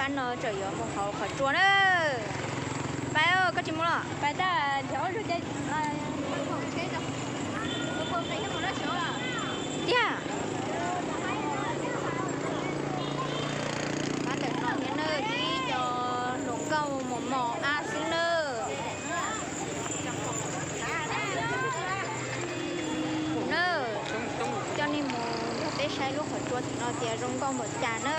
No tseem yuav mus hauv qhov tsua na. Pais, koj tsis mus los? Pais tag, tiag. Pab ntawm no thiab na, tib co hluas nkauj mos mos ab xwb na. Na, coj nej mus nrog peb saib lub qhov tsua tim no tias zoo nkauj npaum cas na.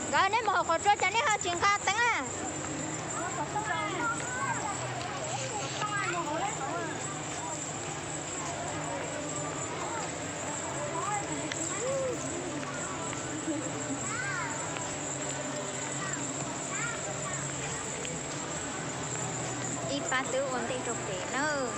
Nkawd, nej mus hauv qhov tsua cas nej ho tsis nqa teeb a? Ib pab twb ua ntej rau pem nawb.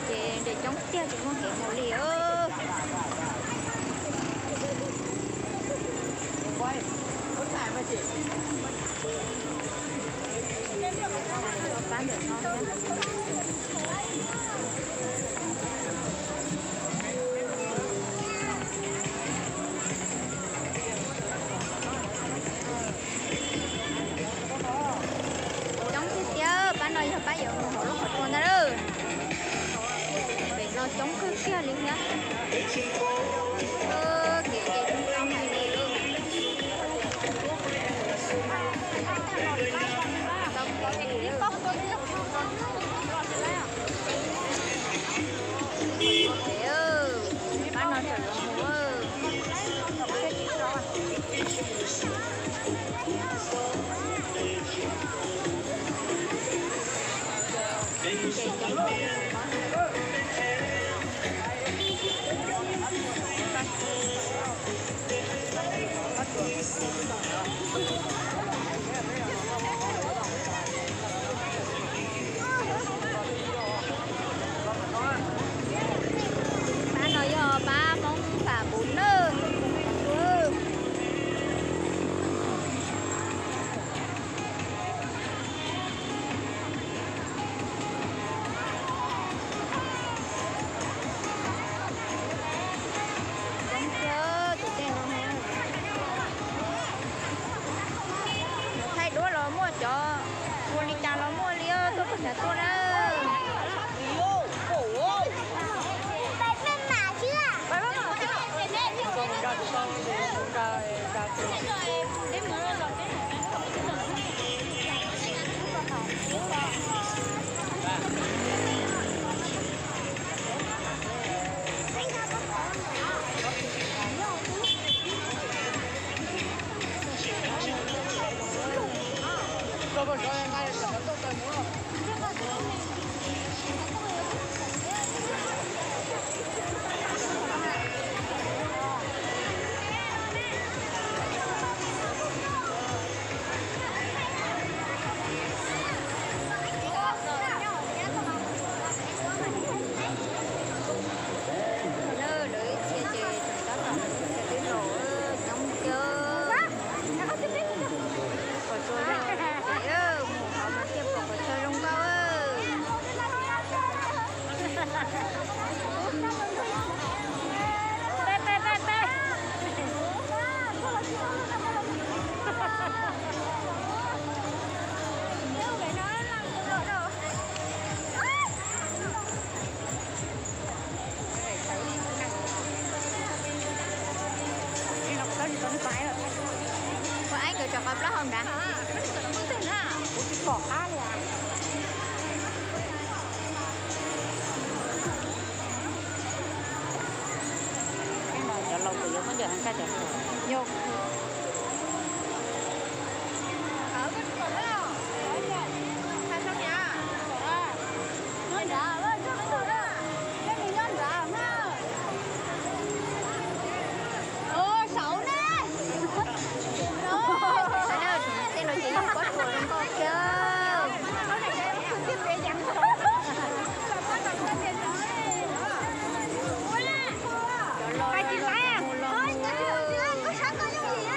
Ces nres coob tiag tsis muaj kev mus li. Pab ntawm no. Coob tiag tiag, pab no yog pab yuav mus hauv lub qhov tsua ntag lawm. Pem no coob kawg kiag li thiab. Kev ces coob coob hais li. Pab no tseem yuav mus. Pab no yog pab Hmoob Pam Npuv nawb. Coob tiag tus dej no. Thaij duab los muaj, cov ua li cas los muaj li, tuaj pem nrad tuaj na. Lawv ib txhia ces tseem tab tom, txhia twb los coob tiag. Qhov tsua zoo, mus hauv mas thiaj pom qhov tsua zoo nkauj. Ua, aib, nkawd tso qhov plaub hau nrad. Kuv tsis pom qab li. Cov laus kuj yuav muab cov heev kaj cov. Yog. Tej no ces yog pob tsuas zoo nkauj thiab. Cov laus los mus los mus.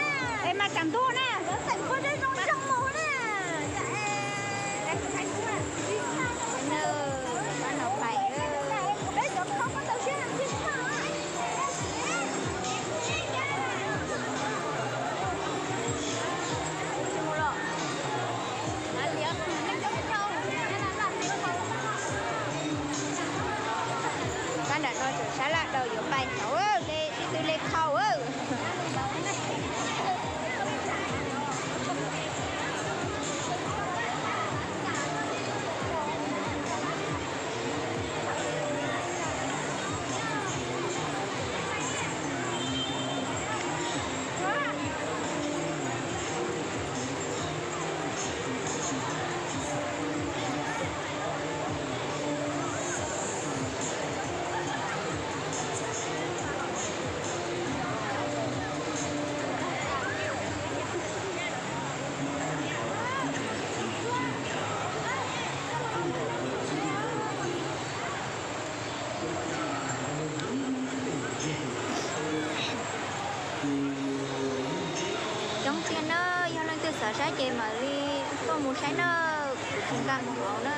Saib ces mam li tuaj mus saib nawb, kuv tsis nkag mus hauv na.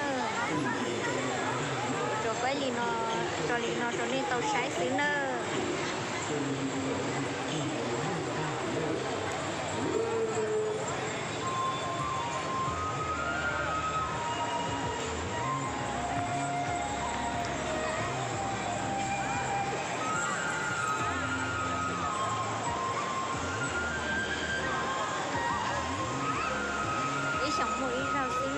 Tso peb li no, tso li no rau nej tau saib xwb nawb. Ib xyoos muaj ib zaug xwb.